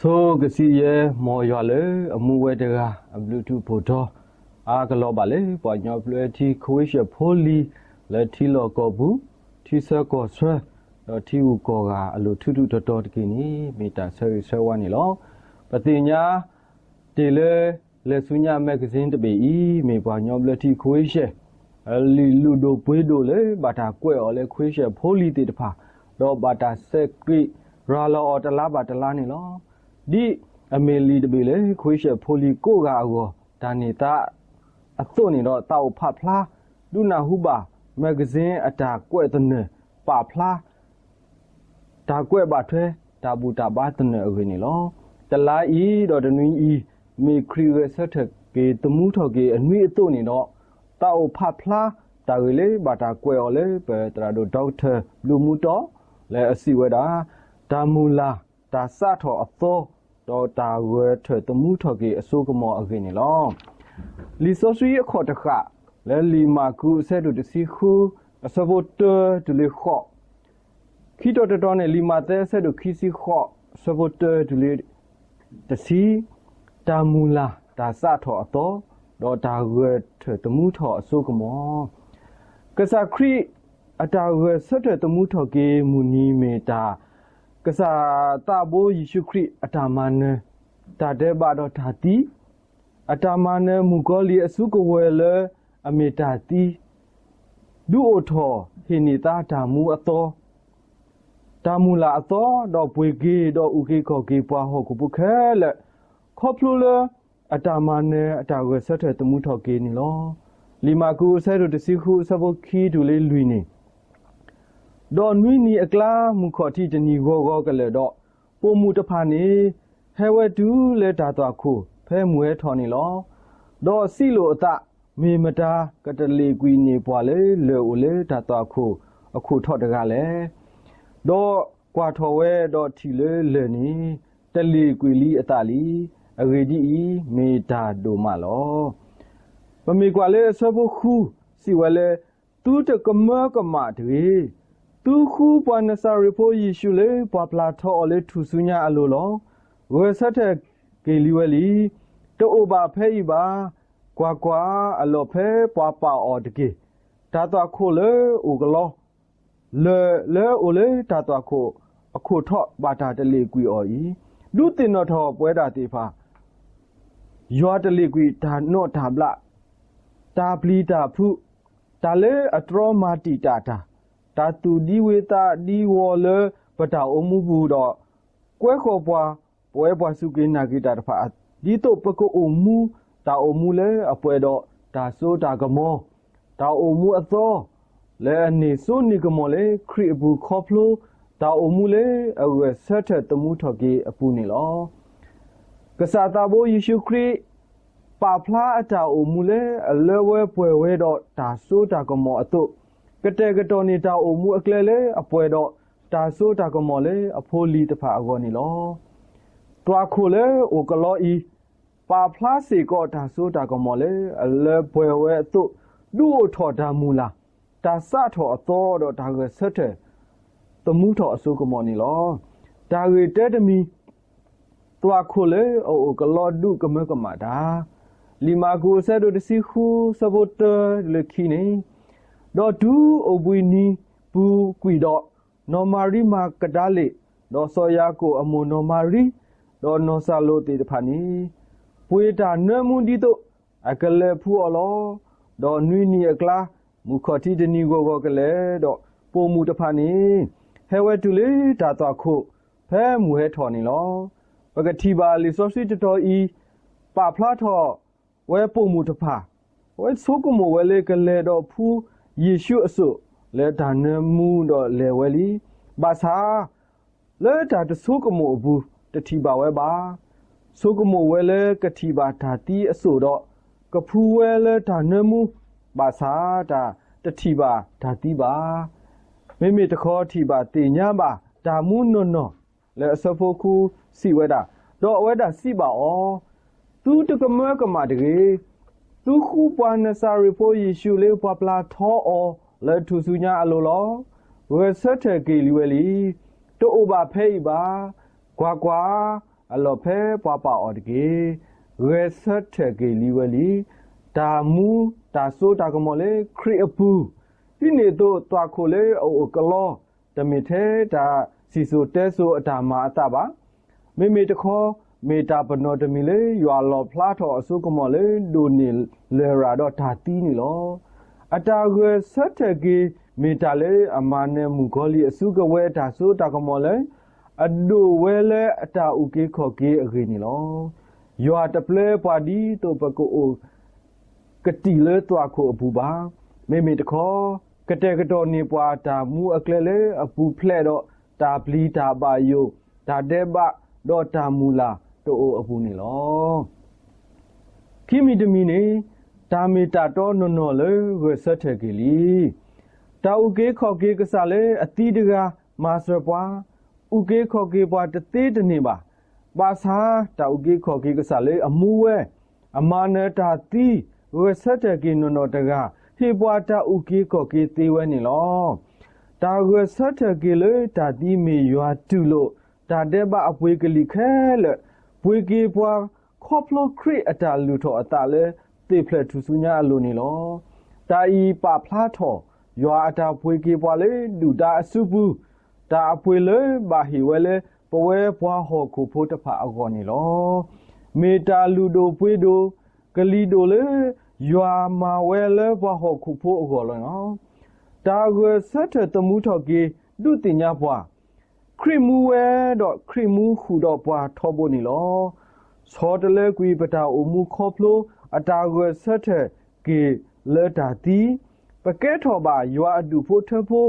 ထိၣ်ကစံၣ်ယဲၢ် မ်ယွၤလၢအမူဝဲတဂၤ အဘျုးထူးဖှိၣ်ထီ အါကလီၤဘၣ်လၢ ပှၤကညီဘျၢထံ ခွ့ၡၢၣ်ဖိလံၤ လၢထံလီၢ်ကီၢ်ပူၤ ထံဆၢကီၢ်ဆၢ ဒီးထံဂုၤကီၢ်ဂၤအလိၤ ထူးထူးတီၤတီၤတက့ၢ်န့ၣ် မ့ၢ်တၢ်ဆၢဂ့ၤဆၢဝါန့ၣ်လီၤ. ပသ့ၣ်ညါတ့ၢ်လၢ လဲၤဆူညါ magazine တဘ့ၣ်အံၤ မ့ၢ်ပှၤကညီဘျၢထံ ခွ့ၡၢၣ် လံာ်လုၢ်ဒိၣ်ပှ့ၤဒိၣ်လၢ ဘၣ်တၢ်ကွဲးအီၤလၢ ခွ့ၡၢၣ်ဖိလံၤသ့ၣ်တဖၣ် ဒီးဘၣ်တၢ်ဆဲးကျိးရၤလီၤအီၤတလါဘၣ်တလါန့ၣ်လီၤ. ဒ်အမ့ၢ်လံာ်တဘ့ၣ်လၢ ခွ့ၡၢၣ်ဖိလံၤကိးဂၤအဂီၢ် တၢ်န့ၢ်သါအသိးန့ၣ်ဒီး သးအိၣ်ဖးဖျါ ဒုးနၢ်ဟူဘၣ် magazine အတၢ်ကွဲးသနၢၣ် ပာ်ဖျါ တၢ်ကွဲးဘၣ်ထွဲ တၢ်ဘူၣ်တၢ်ဘါသနၢၣ်အဂ့ၢ်န့ၣ်လီၤ. တလါအံၤဒီးတနွံအံၤ မ့ၢ်ခရံာ်ဂဲၤဆၢထၢၣ်က့ၤသမူထီၣ်က့ၤအနွံအသိးန့ၣ်ဒီး သးအိၣ်ဖးဖျါတၢ်ဂ့ၢ်လၢ ဘၣ်တၢ်ကွဲးအီၤလၢ ပသရၣ်ဒိၣ် Doctor ဘျုးမူတီ လၢအစံးဝဲဒၣ် တၢ်မုၢ်လၢ် တၢ်စးထီၣ်အသီ ဒီးတၢ်ဂဲၤဆၢထၢၣ်သမူထီၣ်က့ၤအစိကမီၤအဂ့ၢ်န့ၣ်လီၤ. လံာ်စီဆှံအခီၣ်တဃၣ် လၢလံာ်မၢ်ကူးအဆၢဒိၣ်တဆံဃု အဆၢဖိတၢတုၤလၢဃိး ခံတီၤတတီၤန့ၣ် လံာ်မးသဲအဆၢဒိၣ်ခံဆံဃိး အဆၢဖိတၢတုၤလၢတဆံ, တၢ်မုၢ်လၢ် တၢ်စးထီၣ်အသီ ဒီးတၢ်ဂဲၤဆၢထၢၣ်သမူထီၣ်အစိကမီၤ. ကစၢ်ခရံာ်အတၢ်ဂဲၤဆၢထၢၣ်သမူထီၣ်က့ၤမုၢ်နံၤမ့ၢ်တၢ် ကစၢ်သးဘိယ့ၣ်ၡူးခရံာ်အတၢ်မၤနၢၤ, တၢ်ဒဲးဘးဒီးတၢ်သံ, အတၢ်မၤနၢၤမုၣ်ကီၤလံၢ်အစုကဝဲၤလၢအမ့ၢ်တၢ်သံ ဒုးအိၣ်ထီၣ်ဟ့ၣ်န့ၢ်သါတၢ်မူအသီ, တၢ်မုၢ်လၢ်အသီ ဒီးပှ့ၤက့ၤဒီးအုၣ်က့ၤခီၣ်က့ၤပှၤဟီၣ်ခိၣ်ဖိခဲလၢာ် ခီဖျိလၢအတၢ်မၤနၢၤအတၢ်ဂဲၤဆၢထၢၣ်သမူထီၣ်က့ၤန့ၣ်လီၤ. လံာ်မၢ်ကူးအဆၢဒိၣ်တဆံဃုအဆၢဖိခံတုၤလၢလွံၢ်န့ၣ် ဒီးနွံနံၤအကျါ မုၢ်ခီၣ်ထံးတနံၤဂီၤဂီၤကလဲာ်ဒီး ပိာ်မုၣ်တဖၣ်န့ၣ် ဟဲဝဲတုၤလၢတၢ်သွၣ်ခိၣ် ဖဲမုၢ်ဟဲထီၣ်န့ၣ်လီၤ. ဒီးစံးလိာ်အသး, မ့ၢ်မတၤကတလ့ာ်ကွံာ်န့ၢ်ပှၤလၢ လၢၢ်အိၣ်လၢတၢ်သွၣ်ခိၣ်အခိၣ်ထီၣ်တဂၤလဲၣ်. ဒီးကွၢ်ထီၣ်ဝဲဒီးထံၣ်လၢလၢၢ်န့ၣ် တလ့ၢ်ကွံာ်လံအသးလံ. အဂ့ၢ်ဒ်အံၤ, မ့ၢ်တၢ်ဒိၣ်မးလီၤ. ပမ့ၢ်ကွၢ်လၢအဆၢဖိဃု စံးဝဲလၢ သုတကမၢကမၣ်တဂ့ၤ. သုဃုပှၤနစၤရ့းဖိယ့ၣ်ၡူးလၢပှၤပျၢ်ထီအီၤလၢထူၣ်စုညါအလိၤလီၤ. ဂဲၤဆၢထၢၣ်က့ၤလံဝဲလံ. တအိၣ်ဘၣ်ဖဲအံၤဘၣ်. ကွၢ်ကွၢ်, အလီၢ်ဖဲပှၤပာ်အီၤတက့ၢ်. တၢ်သွၣ်ခိၣ်လၢအိၣ်ကလီ လၢၢ်လၢအိၣ်လၢတၢ်သွၣ်ခိၣ်အခိၣ်ထီၣ်ဘၣ်တၢ်တလ့ၢ်ကွံာ်အီၤအံၤ, ဒုးသ့ၣ်နီၣ်ထီၣ်ပဝဲဒၣ်သ့ၣ်တဖၣ် ယွၤတလ့ၢ်ကွံာ်တၢ်နီၣ်တၢ်ဘျး, တၢ်ပျံၤတၢ်ဖုး, တၢ်လၢအတြီမၤတံာ်တာ်တၢ်, တၢ်သူၣ်ဒံဝ့ၤသးဒံဝီၤလၢပတၢ်အိၣ်မူပူၤဒီး ကွဲဃီၤပှၤ ပဝဲပှၤစူၢ်က့ၤနာ်က့ၤတၢ်တဖၣ်, ဒ်သိးပကအိၣ်မူတၢ်အိၣ်မူလၢအပှဲၤဒီးတၢ်စိတၢ်ကမီၤ, တၢ်အိၣ်မူအသီ လၢအန့ၢ်စိန့ၢ်ကမီၤလၢခရံာ်အပူၤခီဖျိ တၢ်အိၣ်မူလၢအဂဲၤဆၢထၢၣ်သမူထီၣ်က့ၤအပူၤန့ၣ်လီၤ. ကစၢ်သးဘိယ့ၣ်ၡူးခရံာ် ပာ်ဖျါအတၢ်အိၣ်မူလၢအလၢဝဲပှဲၤဝဲဒီးတၢ်စိတၢ်ကမီၤအသိး, ကတဲာ်ကတီၤန့ၢ်တၢ်အိၣ်မူအကျဲလၢအပှဲၤဒီးတၢ်စိတၢ်ကမီၤလၢအဖိလံၤတဖၣ်အဂီၢ်န့ၣ်လီၤ. သွၣ်ခိၣ်လၢအိၣ်ကလီအံၤ ပာ်ဖျါစ့ၢ်ကီးတၢ်စိတၢ်ကမီၤလၢအလၢပှဲၤဝဲအသိး, ဒုးအိၣ်ထီၣ်တၢ်မုၢ်လၢ်, တၢ်စးထီၣ်အသီဒီးတၢ်ဂဲၤဆၢထၢၣ် သမူထီၣ်အစိကမီၤန့ၣ်လီၤ. တၢ်ဂ့ၢ်တဲတမံၤ, သွၣ်ခိၣ်လၢအအိၣ်ကလီဒုးကမၢကမၣ်တၢ်. လံာ်မၢ်ကူးအဆၢဒိၣ်တဆံဃု အဆၢဖိတၢတုၤလၢခံန့ၣ်, ဒီးတုၤအိၣ်ဘှံးနံၤပူၤကွံာ်ဒီး, နီၢ်မၤရံမၤကဒၤလ့ၣ်, ဒီးစီၤယၤကိာ်အမိၢ်နီၢ်မၤရံ, ဒီးနီၢ်စၤလိာ်သ့ၣ်တဖၣ်န့ၣ် ပှ့ၤတၢ်နၢမူဒ်သိးအကလဲၤဖှူအီၤလီၤ. ဒီးနွံနံၤအကျါ, မုၢ်ခီၣ်ထံးတနံၤဂီၤဂီၤကလဲာ်ဒီး, ပိာ်မုၣ်တဖၣ်န့ၣ် ဟဲဝဲတုၤလၢတၢ်သွၣ်ခိၣ် ဖဲမုၢ်ဟဲထီၣ်န့ၣ်လီၤ. ပကထံၣ်ဘၣ်လံာ်စီဆှံတတီၤအံၤ ပာ်ဖျါထီၣ်ဝဲပိာ်မုၣ်တဖၣ် အဝဲဆိကမိၣ်ဝဲလၢကလဲၤဒီးဖှူယ့ၣ်ၡူးအစိၣ်လၢတၢ်နၢမူဒီးလဲၤဝဲလံ. ဘၣ်ဆၣ် လၢတၢ်တဆိကမိၣ်အပူၤ တထံၣ်ဘၣ်ဝဲဘၣ်. ဆိကမိၣ်ဝဲလၢကထံၣ်ဘၣ်တၢ်သံအစိၣ်ဒီး ကဖှူဝဲလၢတၢ်နၢမူ, ဘၣ်ဆၣ်တၢ်တထံၣ်ဘၣ်တၢ်သံဘၣ်. မ့မ့ၢ်တခီထံၣ်ဘၣ်သ့ၣ်ညါဘၣ်တၢ်မူနီၢ်နီၢ်လၢအဆၢဖိဃုစံးဝဲဒၣ်, ဒီးအဝဲဒၣ်စံးဘၣ်အီၤ, သုတကမၢကမၣ်တဂ့ၤ. သုဃုပှၤနစၤရ့းဖိယ့ၣ်ၡူးလၢပှၤပျၢ်ထီအီၤလၢထူၣ်စုညါအလိၤလီၤ. ဂဲၤဆၢထၢၣ်က့ၤလံဝဲလံ. တအိၣ်ဘၣ်ဖဲအံၤဘၣ်. ကွၢ်ကွၢ်, အလီၢ်ဖဲပှၤပာ်အီၤတက့ၢ်. ဂဲၤဆၢထၢၣ်က့ၤလံဝဲလံ. တၢ်မူတၢ်စိတၢ်ကမီၤလၢခရံာ်အပူၤ, ဒ်န့ၣ်အသိးသွၣ်ခိၣ်လၢအအိၣ်အကလီ တမ့ၢ်ထဲတၢ်စံၣ်စိၤတဲစိၤအတၢ်မၤအသးဘၣ်. မ့မ့ၢ်တခီ မ့ၢ်တၢ်ပနီၣ်တမံၤလၢယွၤလီၣ်ဖျါထီၣ်အစိကမီၤလၢဒိၣ်န့ၢ်လရာ်ဒီးတၢ်သံန့ၣ်လီၤ. အတၢ်ဂဲၤဆၢထၢၣ်က့ၤ မ့ၢ်တၢ်လၢအမၤနၢၤမုၣ်ကီၤလံၢ်အစုကဝဲၤတၢ်စိတၢ်ကမီၤလၢ အဒိၣ်ဝဲလၢအတၢ်အုၣ်က့ၤခီၣ်က့ၤအဂ့ၢ်န့ၣ်လီၤ. ယွၤတပျဲပှၤဒ်သိးပကအိၣ် ကတံာ်လၢသွၣ်ခိၣ်အပူၤဘၣ်. မ့မ့ၢ်တခီ ကတဲာ်ကတီၤန့ၢ်ပှၤတၢ်မူအကျဲလၢအပူၤဖျဲးဒီး တၢ်ပျံၤတၢ်ဘၣ်ယိၣ်, တၢ်ဒဲးဘး, ဒီးတၢ်မုၢ်လၢ်တအိၣ်အပူၤန့ၣ်လီၤ. ခံမံၤတမံၤန့ၣ် တၢ်မ့ၢ်တၢ်တီနီၢ်နီၢ်လၢဂဲၤဆၢထၢၣ်က့ၤလံ. တၢ်အုၣ်က့ၤခီၣ်က့ၤကစၢ်လၢအသံတဂၤမၤစၢၤပှၤ, အုၣ်က့ၤခီၣ်က့ၤပှၤတသ့တန့ၢ်ဘၣ်. ဘၣ်ဆၣ်တၢ်အုၣ်က့ၤခီၣ်က့ၤကစၢ်လၢအမူဝဲ, အမၤနၢၤတၢ်သံ, ဂဲၤဆၢထၢၣ်က့ၤနီၢ်နီၢ်တဂၤ ဟ့ၣ်ပှၤတၢ်အုၣ်က့ၤခီၣ်က့ၤသ့ဝဲန့ၣ်လီၤ. တၢ်ဂဲၤဆၢထၢၣ်က့ၤလၢတၢ်သံမ့ၢ်ယွၤတူၢ်လိာ် တၢ်ဒဲးဘးအပှ့ၤကလံၤခဲလၢာ်, ပှ့ၤက့ၤပှၤခီဖျိခရံာ်အတၢ်လုၢ်ထီၣ်အသးလၢ သ့ၣ်ဖျဲးထူၣ်စုညါအလိၤန့ၣ်လီၤ. တၢ်အံၤပာ်ဖျါထီၣ် ယွၤအတၢ်ပှ့ၤက့ၤပှၤလၢဒုၣ်ဒါအစုပူၤ, တၢ်အပှ့ၤလၢဘၣ်ဟ့ၣ်ဝဲလၢ ပဝဲပှၤဟီၣ်ခိၣ်ဖိတဖၣ်အဂီၢ်န့ၣ်လီၤ. မ့ၢ်တၢ်လုၢ်ဒိၣ်ပှ့ၤဒိၣ် ကလံၤဒိၣ်လၢ ယွၤမၤဝဲလၢပှၤဟီၣ်ခိၣ်ဖိအဂီၢ်လီၤ. တၢ်ဂဲၤဆၢထၢၣ်သမူထီၣ်က့ၤ ဒုးသ့ၣ်ညါပှၤ ခရံာ်မူဝဲဒီးခရံာ်မူဃုာ်ဒီးပှၤထီဘိန့ၣ်လီၤ. ဆီတလဲကွံာ်ပတၢ်အိၣ်မူခီဖျိ အတၢ်ဂဲၤဆၢထၢၣ်က့ၤလၢတၢ်သံ, ပကဲထီၣ်ဘၣ်ယွၤအဒူၣ်ဖိထၢဖိ,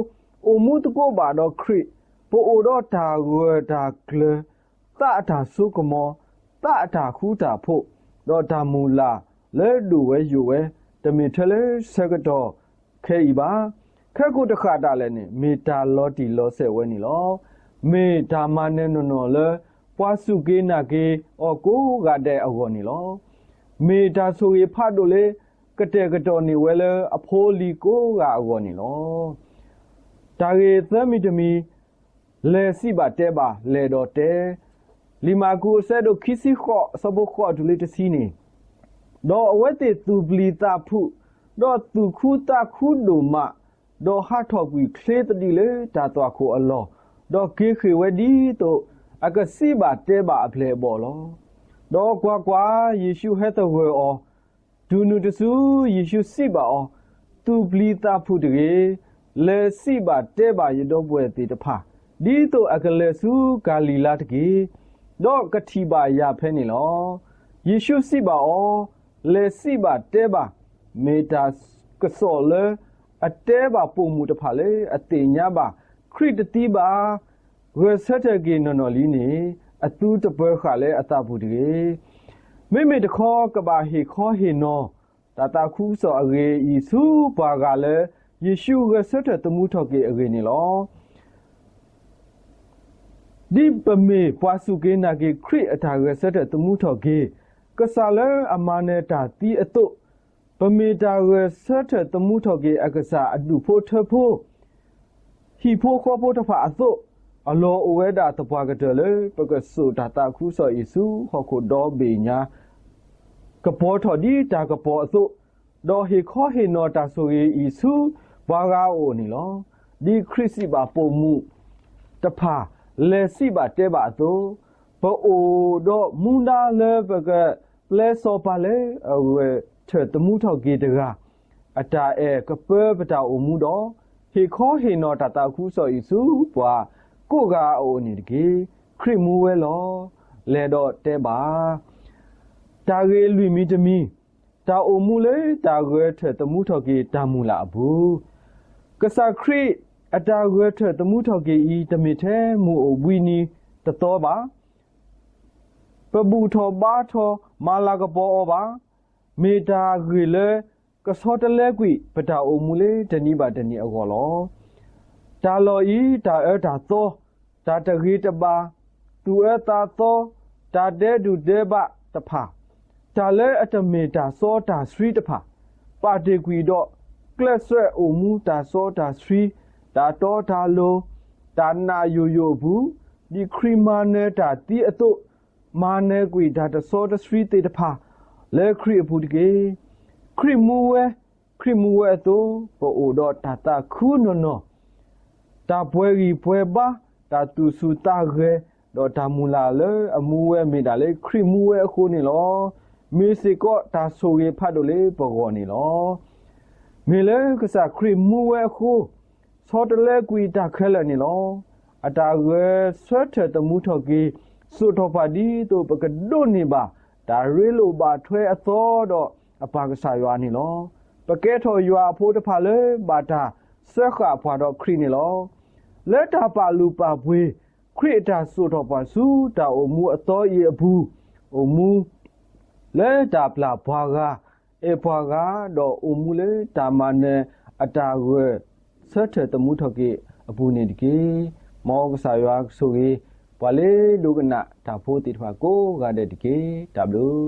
အိၣ်မူသကိးဘၣ်ဒီးခရံာ်, ပအိၣ်ဒီးတၢ်ဂၢၢ်တၢ်ကျၢၤ, သးအတၢ်စိကမီၤ, သးအတၢ်ဃူတၢ်ဖိး, ဒီးတၢ်မုၢ်လၢ်လၢဒိၣ်ဝဲယိာ်ဝဲ, တမ့ၢ်ထဲလၢဆၢကတီၢ်ခဲအံၤဘၣ်. ခဲကိာ်တဃၣ်ဒၣ်လဲာ်န့ၣ် မ့ၢ်တၢ်လီၤတံၢ်လီၤဆဲးဝဲန့ၣ်လီၤ. မ့ၢ်တၢ်မၤနၢၤနီၢ်နီၢ်လၢ ပှၤစူၢ်က့ၤနာ်က့ၤအီၤကိးဂၤဒဲးအဂီၢ်န့ၣ်လီၤ. မ့ၢ်တၢ်ဆိၣ်ဂ့ၤဖးဒိၣ်လၢ ကတဲာ်ကတီၤန့ၢ်ဝဲလၢအဖိအလံၤကိးဂၤအဂီၢ်န့ၣ်လီၤ. တၢ်ဂ့ၢ်သၢမံၤတမံၤ, လဲၤစံးဘၣ်တဲဘၣ် လဲၤဒီးတဲ, လံာ်မၢ်ကူးအဆၢဒိၣ်ခံဆံဃိး အဆၢဖိဃိးတုၤလၢတဆံန့ၣ်, ဒီးအဝဲသ့ၣ်သူၣ်ပျံၤသးဖုး, ဒီးသူၣ်ခုသးခုဒိၣ်မး, ဒီးဟးထီၣ်ကွံာ်ချ့သဒံးလၢတၢ်သွၣ်ခိၣ်အလီၢ်, ဒီးက့ၤဃ့ၢ်ဝဲဒ်သိး အကစံးဘၣ်တဲဘၣ်အပျဲၢ်အဘီၣ်လီၤ. ဒီးကွၢ်ကွၢ်, ယ့ၣ်ၡူးဟဲသဂၢၢ်အီၤ, တုၤနုၤတစု ယ့ၣ်ၡူးစံးဘၣ်အီၤ, သူၣ်ပျံၤသးဖုးတဂ့ၤ, လဲၤစံးဘၣ်တဲဘၣ်ယဒီပုၢ်ဝဲၢ်သ့ၣ်တဖၣ်, ဒ်သိးအကလဲၤဆူကၤလံၤလါတက့ၢ်, ဒီးကထံၣ်ဘၣ်ယၤဖဲန့ၣ်လီၤ. ယ့ၣ်ၡူးစံးဘၣ်အီၤ, လဲၤစံးဘၣ်တဲဘၣ်, မ့ၢ်တၢ်ကစီၣ်လၢအတဲဘၣ်ပိာ်မုၣ်တဖၣ်လၢအသ့ၣ်ညါဘၣ် ခရံာ်တသံဘၣ်, ဂဲၤဆၢထၢၣ်က့ၤနီၢ်နီၢ်လံန့ၣ် အသူတပၢၤဃာ်လၢအသးပူၤတဂ့ၤ. မ့မ့ၢ်တခီ ကဘၣ်ဟ့ၣ်ခီဟ့ၣ်နီၤ တၢ်သးခုကစီၣ်အဂ့ၢ်အံၤဆူပှၤဂၤလၢ ယ့ၣ်ၡူးဂဲၤဆၢထၢၣ်သမူထီၣ်က့ၤအဂ့ၢ်န့ၣ်လီၤ. ဒ်ပမ့ၢ်ပှၤစူၢ်က့ၤနာ်က့ၤခရံာ်အတၢ်ဂဲၤဆၢထၢၣ်သမူထီၣ်က့ၤ, ကစၢ်လၢအမၤနၢၤတၢ်သံအသိး, ပမ့ၢ်တၢ်ဂဲၤဆၢထၢၣ်သမူထီၣ်က့ၤအကစၢ်အဒူၣ်ဖိထၢဖိ ဟံၣ်ဖိဃီဖိတဖၣ်အသိး, အလီၢ်အိၣ်ဝဲဒၣ်သပှၢ်ကတၢၢ်လၢ ပကစိာ်တၢ်သးခုကစီၣ်အံၤဆူဟီၣ်ခိၣ်ဒီဘ့ၣ်ညါ ကပီၤထီၣ်ဒ်တၢ်ကပီၤအသိး, ဒီးဟ့ၣ်ခီဟ့ၣ်နီၤတၢ်ဆိၣ်ဂ့ၤအံၤဆူပှၤဂၤအအိၣ်န့ၣ်လီၤ. ဒ်ခရံာ်စံးဘၣ်ပိာ်မုၣ်တဖၣ် လဲၤစံးဘၣ်တဲဘၣ်အသိး, ပအိၣ်ဒီးမူဒါလၢပကပျဲစီၤပၤလၢအဂဲၤဆၢထၢၣ်သမူထီၣ်က့ၤတဂၤ အတၢ်အဲၣ်ကပၢပတၢ်အိၣ်မူဒီး ဟ့ၣ်ခီဟ့ၣ်နီၤတၢ်သးခုကစီၣ်အံၤဆူပှၤကိးဂၤအအိၣ်န့ၣ်တက့ၢ်. ခရံာ်မူဝဲလီၤ. လဲၤဒီးတဲဘၣ် တၢ်ဂ့ၢ်လွံၢ်မံၤတမံၤ, တၢ်အိၣ်မူလၢတၢ်ဂဲၤဆၢထၢၣ်သမူထီၣ်က့ၤတၢ်မုၢ်လၢ်အပူၤ, ကစၢ်ခရံာ်အတၢ်ဂဲၤဆၢထၢၣ်သမူထီၣ်က့ၤအံၤ တမ့ၢ်ထဲမုၢ်အိၣ်ဘှံးနံၤတသီဘၣ်. ပဘူၣ်ထီၣ်ဘါထီၣ်မၤလၤကပီၤအီၤဘၣ်. မ့ၢ်တၢ်ဂ့ၢ်လၢကဆီတလဲကွံာ်ပတၢ်အိၣ်မူလၢတနံၤဘၣ်တနံၤအဂီၢ်လီၤ. တၢ်လီၢ်အံၤ တၢ်အၢတၢ်သီ, တၢ်တဂ့ၤတဘၣ်, သူၣ်အၢသးသီ, တၢ်ဒဲးဒူၣ်ဒဲးဘးတဖၣ်, တၢ်လၢအတမ့ၢ်တၢ်စီတၢ်ဆှံတဖၣ်, ပာ်တ့ၢ်ကွံာ်ဒီးကျဲးစၢးအိၣ်မူတၢ်စီတၢ်ဆှံ, တၢ်တီတၢ်လိၤ, တၢ်နာ်ယိာ်ယိာ်အပူၤ, ဒ်ခရံာ်မၤနၢၤတၢ်သံအသိး, မၤနၢၤကွံာ်တၢ်တစီတဆှံသ့ၣ်တဖၣ် လၢခရံာ်အပူၤတက့ၢ်. ခရံာ်မူဝဲ, ခရံာ်မူဝဲအသိး ပအိၣ်ဒီးတၢ်သးခုနီၢ်နီၢ်, တၢ်ပှဲၤဂံၢ်ပှဲၤဘါ, တၢ်သူၣ်ဆူၣ်သးဂဲၤ, ဒီးတၢ်မုၢ်လၢ်လၢအမူဝဲမ့ၢ်ဒၣ်လၢခရံာ်မူဝဲအဃိန့ၣ်လီၤ. မ့ၢ်စ့ၢ်ကီးတၢ်ဆိၣ်ဂ့ၤဖးဒိၣ်လၢပဂီၢ်န့ၣ်လီၤ. မ့ၢ်လၢကစၢ်ခရံာ်မူဝဲအဃိ ဆီတလဲကွံာ်တၢ်ခဲလၢာ်န့ၣ်လီၤ. အတၢ်ဂဲၤဆၢထၢၣ်သမူထီၣ်က့ၤ စိာ်ထီၣ်ပှၤဒ်သိးပကဒိးန့ၢ်ဘၣ် တၢ်ရ့လိာ်ဘၣ်ထွဲအသီဒီးအပၢ်ကစၢ်ယွၤန့ၣ်လီၤ. ပကဲထီၣ်ယွၤအဖိတဖၣ်လၢဘၣ်တၢ်စၢဃာ်ပှၤဒီးခရံာ်န့ၣ်လီၤ. လၢတၢ်ပာ်လုၢ်ပာ်ပှ့ၤ ခရံာ်အတၢ်စိာ်ထီၣ်ပှၤဆူတၢ်အိၣ်မူအသီအံၤအပူၤ, အိၣ်မူ လၢတၢ်ပျၢ်ပှၤဂၤ, အဲၣ်ပှၤဂၤ, ဒီးအိၣ်မူလၢတၢ်မၤနၢၤအတၢ်ဂဲၤဆၢထၢၣ်သမူထီၣ်က့ၤအပူၤန့ၣ်တက့ၢ်. မ်ကစၢ်ယွၤကဆိၣ်ဂ့ၤ ပှၤလၢဒိကနၣ်တၢ်ဖိသ့ၣ်တဖၣ်ကိးဂၤဒဲးတက့ၢ်. တၢ်ဘျုး